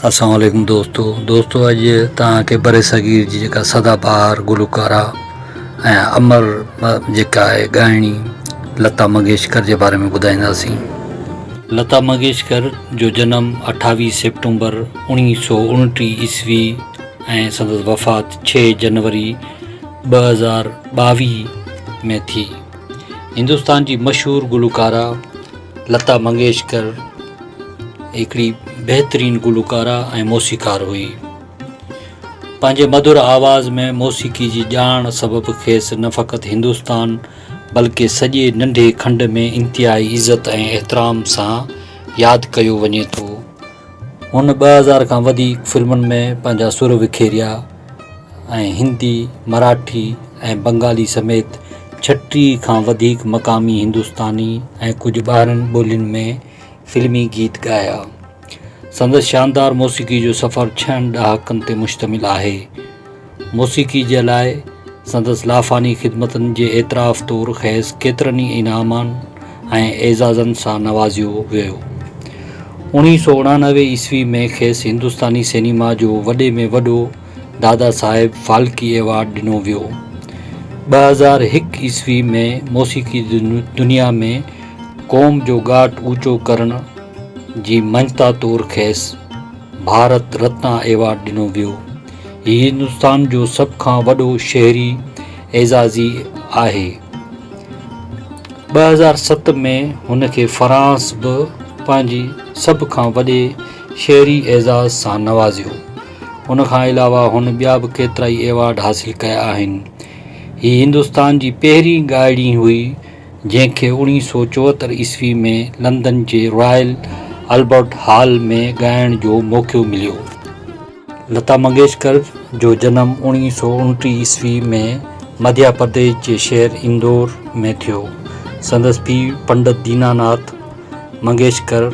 اسلام عليڪم دوستو دوستو اڄ توهان کي برصغير جي جيڪا سدا بهار گلوڪارا ۽ امر جيڪا آهي ڳائڻي لتا منگيشڪر جي باري ۾ ٻڌائينداسين. لتا منگيشڪر جو جنم اٺاويهه سيپٽمبر اوڻيهه سو اڻٽيهه عيسوي ۽ سندس وفات ڇهه جنوري 2022 ۾ ٿي. هندستان جي مشهور گلوڪارا لتا منگيشڪر هڪڙي بهترين گلوڪارا ۽ موسيقار هئي. پنهنجي مڌر آواز ۾ موسيقي جي ڄاڻ سبب کيس نه فقط هندستان بلڪه سڄي ننڍي کنڊ ۾ انتهائي عزت ۽ احترام سان ياد ڪيو وڃي ٿو. هن 2000 کان وڌيڪ فلمن ۾ پنهنجا سر وکيريا ۽ هندي، مراٺي ۽ بنگالي سميت 36 کان وڌيڪ مقامي هندستاني ۽ ڪجهه ٻاهرين ٻولين ۾ فلمي گيت ڳايا. سندس شاندار موسيقي جو سفر ڇهن ڏهاڪن تي مشتمل آهي. موسيقي جي لاء سندس لافاني خدمتن جي اعتراف طور کيس ڪيترن ئي انعامن ۽ اعزازن سان نوازيو ويو. 1989 عيسوي ۾ کيس هندستاني سئنيما جو وڏي ۾ وڏو دادا صاحب فالڪي ايوارڊ ڏنو ويو. 2001 عيسوي ۾ موسيقي جي دنيا ۾ قوم جو ڳاٽ اوچو ڪرڻ جي مڃتا طور کيس ڀارت رتنا ايوارڊ ڏنو ويو. هي هندستان جو سڀ کان وڏو شهري اعزازي آهي. 2007 ۾ هن کي فرانس به پنهنجي سڀ کان وڏي شهري اعزاز سان نوازيو. ان کان علاوه هن ٻيا به ڪيترائي ايوارڊ حاصل ڪيا آهن. هي هندستان جي پهرين ڳائڻي هئي جنهن کي 1974 عيسوي ۾ لندن جي رائل البرٽ هال ۾ ڳائڻ جو موقعو مليو. لتا منگيشڪر جو جنم 1929 عيسوي ۾ مڌيا پرديش جي شهر اندور ۾ ٿيو. سندس پيء پنڊت ديناناٿ منگيشڪر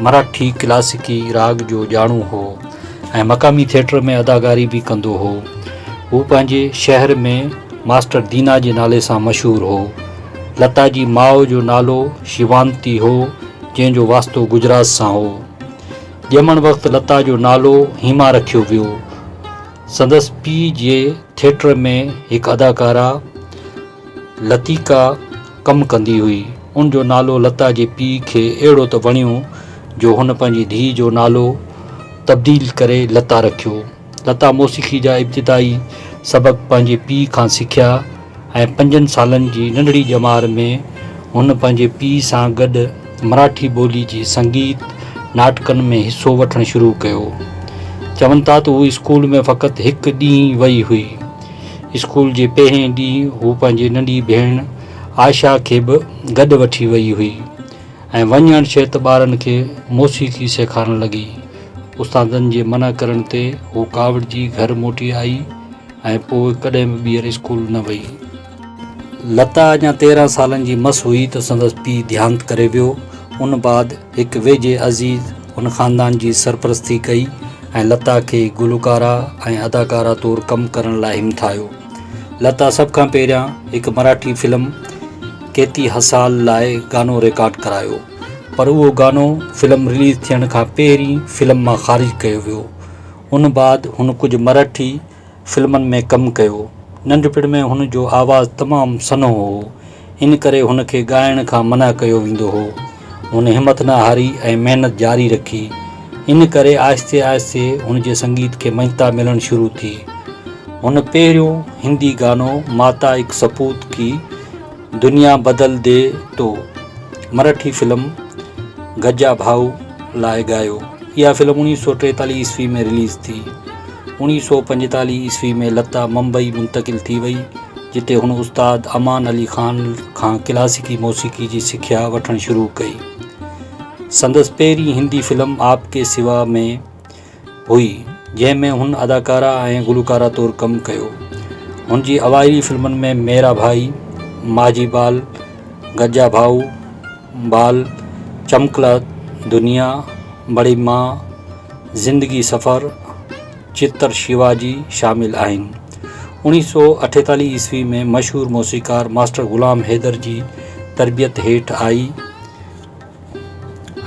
مراٺي ڪلاسيڪي راڳ جو ڄاڻو هو ۽ مقامي ٿيٽر ۾ اداڪاري به ڪندو هو. هو پنهنجي شهر ۾ ماسٽر دينا جي نالي سان مشهور هو. لتا جي ماء جو نالو شيوانتي هو، جنهن جو واسطو گجرات سان هو. ڄمڻ وقت لتا جو نالو هيما رکيو ويو. سندس پيء جي ٿيٽر ۾ هڪ اداڪارا لتيڪا ڪم ڪندي هئي. ان جو نالو لتا جي پيء کي اهڙو ته وڻيو جو هن پنهنجي ڌيء جو نالو تبديل ڪري لتا رکيو. لتا موسيقي جا ابتدائي سبق پنهنجي پيء کان سکيا ۽ پنجن سالن جي ننڍڙي ڄمار ۾ هن پنهنجي پيء سان گڏ مراٺي ٻولي جي سنگيت ناٽڪن ۾ حصو وٺڻ شروع ڪيو. چون ٿا ته هو اسڪول ۾ فقط هڪ ڏينهن وئي هئي. اسڪول جي پهرين ڏينهن هو پنهنجي ننڍي ڀيڻ آشا کي به گڏ وٺي وئي هئي. ۽ وڃڻ شرط ٻارن کي موسيقي سيکارڻ لڳي. استادن جي منع ڪرڻ تي هوء ڪاوڙجي گهر موٽي آئي ۽ پوء ڪڏهن به ٻيهر اسڪول نه وئي. لتا اڃا 13 سالن جي مس هئي ته سندس پيء ديهانت ڪري ويو. ان بعد هڪ ويجهي عزيز هن خاندان جي سرپرستي ڪئي ۽ لتا کي گلوڪاره ۽ اداڪاره طور ڪم ڪرڻ لاء همٿايو. لتا سڀ کان پهريان هڪ مراٺي فلم ڪيتي هسال لاء گانو ريڪارڊ ڪرايو پر اهو گانو فلم رليز ٿيڻ کان پهرين فلم مان خارج ڪيو ويو. ان بعد هن ڪجهه مراٺي فلمن ۾ ڪم ڪيو. ننڍپڻ ۾ هن جو آواز تمام سنهو هو ان ڪري هن کي ڳائڻ کان منع ڪيو ويندو هو. هن همٿ نه هاري ۽ محنت جاري رکي. ان ڪري آهستي آهستي هن جي سنگيت کي مڃتا ملڻ شروع ٿي. هن پهريون هندي گانو ماتا اڪ سپوت ڪي دنيا بدل the تو مرٺي فلم گجا ڀائو لاء ڳايو. اها فلم 1943 عيسوي ۾ رليز ٿي. 1945 عيسوي ۾ لتا ممبئي منتقل ٿي وئي، جتي هن استاد امان علي خان کان ڪلاسيڪي موسيقي جي سکيا وٺڻ شروع ڪئي. سندس پهرين هندي فلم آپ ڪي سوا ۾ هئي، جنهن ۾ هن اداڪارا ۽ گلوڪارا طور ڪم ڪيو. هن جي اوائلي فلمن ۾ ميرا ڀائي، ماجي بال، گجا ڀائو بال، چمڪلا دنيا، بڙي مان، زندگي سفر، چتر شيواجي شامل آهن. 1948 عيسوي ۾ مشهور موسيقار ماسٽر غلام حيدر جي تربيت هيٺ آئي.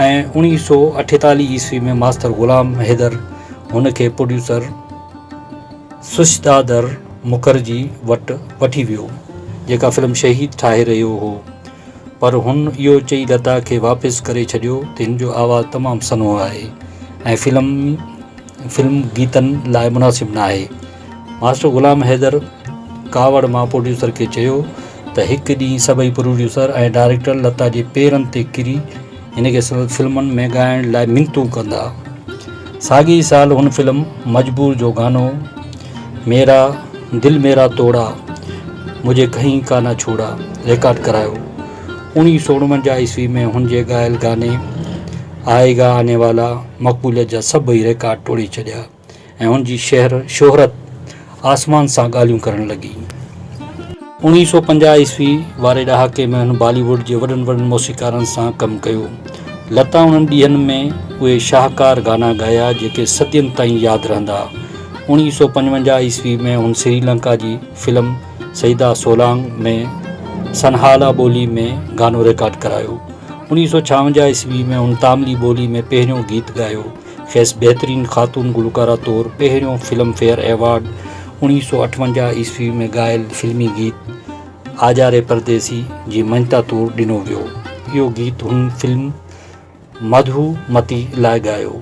۽ 1948 عيسوي ۾ ماستر غلام حيدر هن کي پروڊيوسر سشدادر مکرجي وٽ وٺي ويو، جيڪا فلم شهيد ٺاهي رهيو هو. پر هن اهو چئي لتا کي واپس ڪري ڇڏيو ته هن جو آواز تمام سنهو آهي ۽ فلم فلم گيتن لاء مناسب ناهي. ماسٽر غلام حيدر ڪاوڙ مان پروڊيوسر کي چيو ته هڪ ڏينهن سڀئي پروڊيوسر ۽ ڊائريڪٽر لتا جي پيرن تي ڪري هن کي سندس فلمن ۾ ڳائڻ لاء منتون ڪندا. ساڳئي ئي سال هن فلم مجبور جو گانو ميرا دل ميرا توڙا مجهي ڪهين ڪا نه ڇوڙا ريڪارڊ ڪرايو. 1949 عيسوي ۾ هن جي ڳايل گاني آئي گا آني والا مقبوليت جا سڀئي ريڪارڊ ٽوڙي ڇڏيا. ۽ هن جي شهر شهرت آسمان سان ڳالهيون ڪرڻ لڳي. 1950 عيسوي واري ڏهاڪي ۾ هن بالي ووڊ جي وڏن وڏن موسيقارن سان ڪم ڪيو. لتا انهن ڏينهن ۾ اهي شاهڪار گانا ڳايا جيڪي صدين تائين ياد رهندا. 1955 عيسوي ۾ هن سري لنڪا جي فلم سيدا سولانگ ۾ سنهالا ٻولي ۾ گانو ريڪارڊ ڪرايو. 1956 عيسوي ۾ هن تاملي ٻولي ۾ پهريون گيت ڳايو. کيس بهترين خاتون گلوڪاره طور پهريون فلم فيئر ايوارڊ 1958 عيسوي ۾ ڳايل فلمي گيت آجا ري پرديسي جي مڃتا طور ڏنو ويو. اهو گيت هن فلم مڌو متي لاء ڳايو.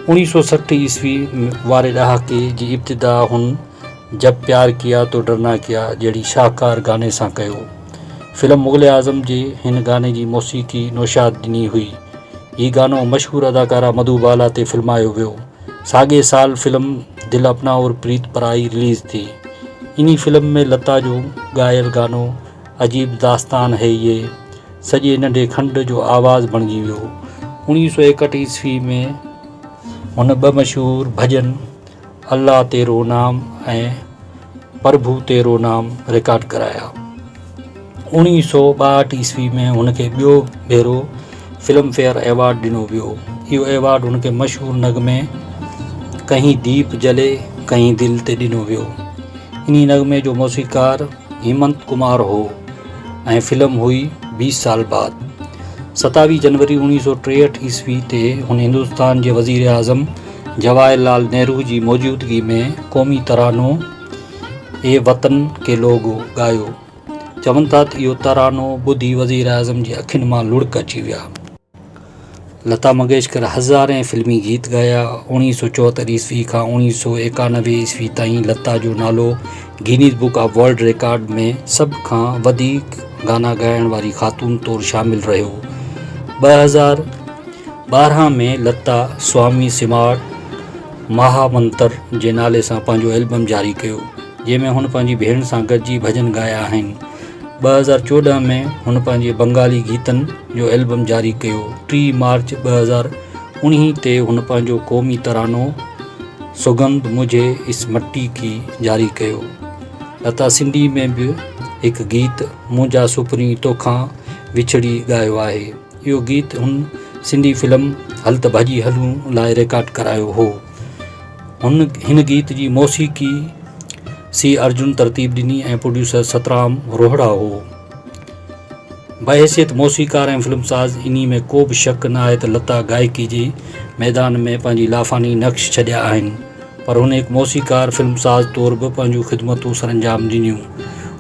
1960 عيسوي واري ڏهاڪي جي ابتدا هن جب پيار ڪيا تو ڊرنا ڪيا جهڙي شاهڪار گاني سان ڪيو. فلم مغل اعظم جي هن گاني جي موسيقي نوشاد ڏني هئي. هي گانو مشهور اداڪارا مڌو بالا تي فلمايو ويو. ساڳئي سال فلم دل اپنا اور پريت پرائي رليز ٿي. انهي فلم ۾ لتا جو ڳايل گانو عجيب داستان هي يي سڄي ننڍي کنڊ جو آواز بڻجي ويو. 1961 عيسوي ۾ هن ٻه مشهور ڀڄن الله تيرو نام ۽ پرڀو تيرو نام رڪارڊ ڪرايا. 1962 عيسوي ۾ هن کي ٻيو ڀيرو فلم فيئر ايوارڊ ڏنو ويو. اهو ايوارڊ هن کي مشهور نغمي ڪهين ديپ جلي ڪهين دل تي ڏنو ويو. انهي نغمي جو موسيقار هيمنت ڪمار هو ۽ فلم هئي بيس سال بعد. 27 جنوري 1963 عيسوي تي هن هندستان جي وزيراعظم جواهر لال نهرو جي موجودگي ۾ قومي ترانو اي وطن ڪي لوگو ڳايو. چون ٿا ته اهو ترانو ٻڌي وزيراعظم جي اکين مان لڙڪ اچي ويا. لتا منگيشڪر هزارين فلمي گيت ڳايا. 1974 عيسوي کان 1991 عيسوي تائين لتا جو نالو Guinness book of world record ۾ سڀ کان وڌيڪ گانا ڳائڻ واري خاتون طور شامل رهيو. 2000. 12 ۾ لتا سوامي سمارٽ مها منتر جي نالي سان پنهنجو البم جاري ڪيو، جنهن ۾ هن پنهنجي ڀيڻ سان گڏجي ڀڄن ڳايا آهن. 2014 ۾ هن پنهنجي بنگالي گيتن جو البم جاري ڪيو. 30 مارچ 2019 تي هن پنهنجو قومي ترانو سوگند مجهي اس مٽي ڪي جاري ڪيو. لتا سنڌي ۾ به هڪ گيت منهنجا سپرين توکان وڇڙي ڳايو آهي. اهو گيت هن سنڌي فلم هل ته ڀڄي هلون لاء ريڪارڊ ڪرايو هو. هن هن گيت جي موسيقي سي ارجن ترتيب ڏني ۽ پروڊيوسر سترام روهڙا هو. بحيثيت موسيقار ۽ فلمساز انهي ۾ ڪو به شڪ نه آهي ته لتا گائڪي جي ميدان ۾ پنهنجي لافاني نقش ڇڏيا آهن. پر هن هڪ موسيقار، فلمساز طور به پنهنجون خدمتون سرانجام ڏنيون.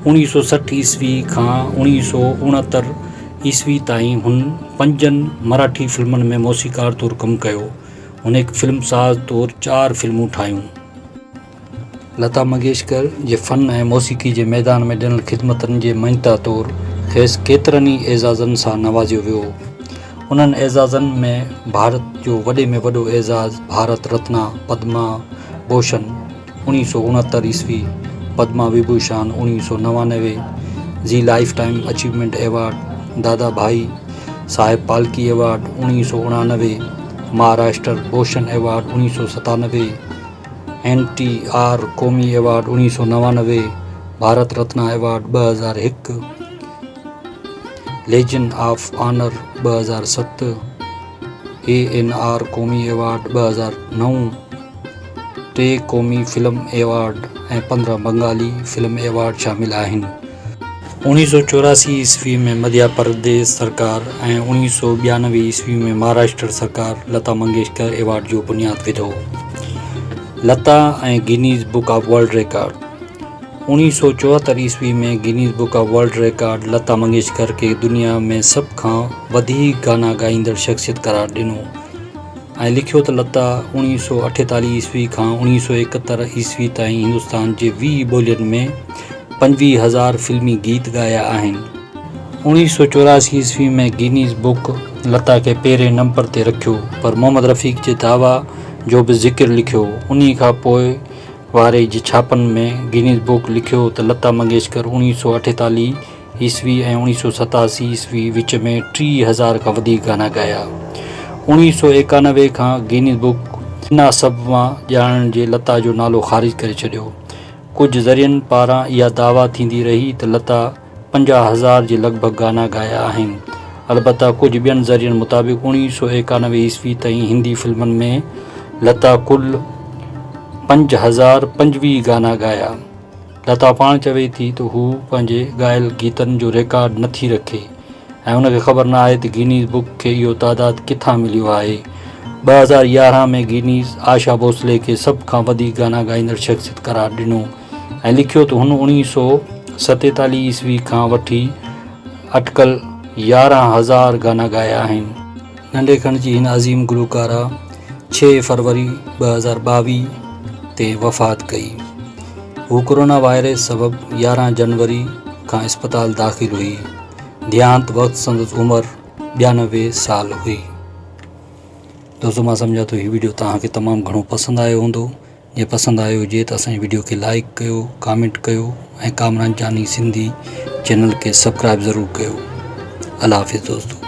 1960 عيسوي کان 1969 عيسوي تائين هن پنجن مراٺي فلمن ۾ موسيقار طور ڪم ڪيو. هن هڪ فلمساز طور چار فلمون ٺاهيون. لتا منگيشڪر جي فن ۽ موسيقي جي ميدان ۾ ڏنل خدمتن جي مڃتا طور کيس ڪيترن ئي اعزازن سان نوازيو ويو. انهن اعزازن ۾ ڀارت جو وڏي ۾ وڏو اعزاز ڀارت رتنا پدما ڀوشن 1969 عيسوي، Padma وڀوشان 1999، Zee lifetime achievement award, Dada Bhai Saheb Phalke award 1989، Maharashtra Bhushan award 1997، N T R قومي award 1999، Bharat Ratna award 2001، legion of honour 2007، A N R قومي ايوارڊ 2009، ٽي قومي film award ۽ 15 Bengali film award شامل آهن. 1984 عيسوي ۾ مڌيا پرديس سرڪار ۽ 1992 عيسوي ۾ مهاراشٽر سرڪار لتا منگيشڪر ايوارڊ جو بنياد وڌو. Lata ۽ Guinness book of world record, 1974 عيسوي ۾ Guinness book of world record Lata Mangeshkar کي دنيا ۾ سڀ کان وڌيڪ گانا ڳائيندڙ شخصيت قرار ڏنو ۽ لکيو ته لتا 1948 عيسوي کان 1971 عيسوي تائين هندستان جي 20 ٻولين ۾ 25,000 فلمي گيت ڳايا آهن. 1984 عيسوي ۾ گينيز بڪ لتا کي پهرين نمبر تي رکيو پر محمد رفيق جي دعويٰ جو به ذڪر لکيو. انهي کان پوء واري جي ڇاپن ۾ گينيز بوڪ لکيو ته لتا منگيشڪر 1948 عيسوي ۽ 1987 عيسوي وچ ۾ 30,000 کان وڌيڪ گانا ڳايا. 1991 کان گينيز بوڪ بنا سبب مان ڄاڻڻ جي لتا جو نالو خارج ڪري ڇڏيو. ڪجهه ذريعن پاران اها دعويٰ ٿيندي رهي ته لتا 50,000 جي لڳ ڀڳ گانا ڳايا آهن. البته ڪجهه ٻين ذريعن مطابق 1991 عيسوي تائين هندي فلمن ۾ لتا ڪل 5025 گانا ڳايا. لتا پاڻ چوي ٿي ته هو پنهنجي ڳايل گيتن جو ريڪارڊ نه ٿي رکي ۽ ان کي خبر نه آهي ته گينيز بڪ کي اهو تعداد ڪٿان مليو آهي. 2011 ۾ گينيز آشا ڀوسلي کي سڀ کان وڌيڪ گانا ڳائيندڙ شخصيت قرار ڏنو. ۽ لکيو ته هن 1947 عيسوي کان وٺي اٽڪل 11,000 گانا ڳايا آهن. ننڍي کنڊ جي هن عظيم گلوڪاره ڇهه فروري 2022 تي وفات ڪئي. هو ڪورونا وائرس سبب 11 جنوري کان اسپتال داخل هئي. ديهانت وقت سندس عمر 92 سال هئي. دوستو مان سمجهان ٿو هي وڊيو توهان کي تمام گهڻو پسند آيو هوندو. جي پسند آيو هجي ته اسان جي وڊيو کي لائيڪ ڪيو ڪامينٽ ڪيو ۽ ڪامران جاني سنڌي چينل کي سبڪرائب ضرور ڪيو الله حافظ دوستو.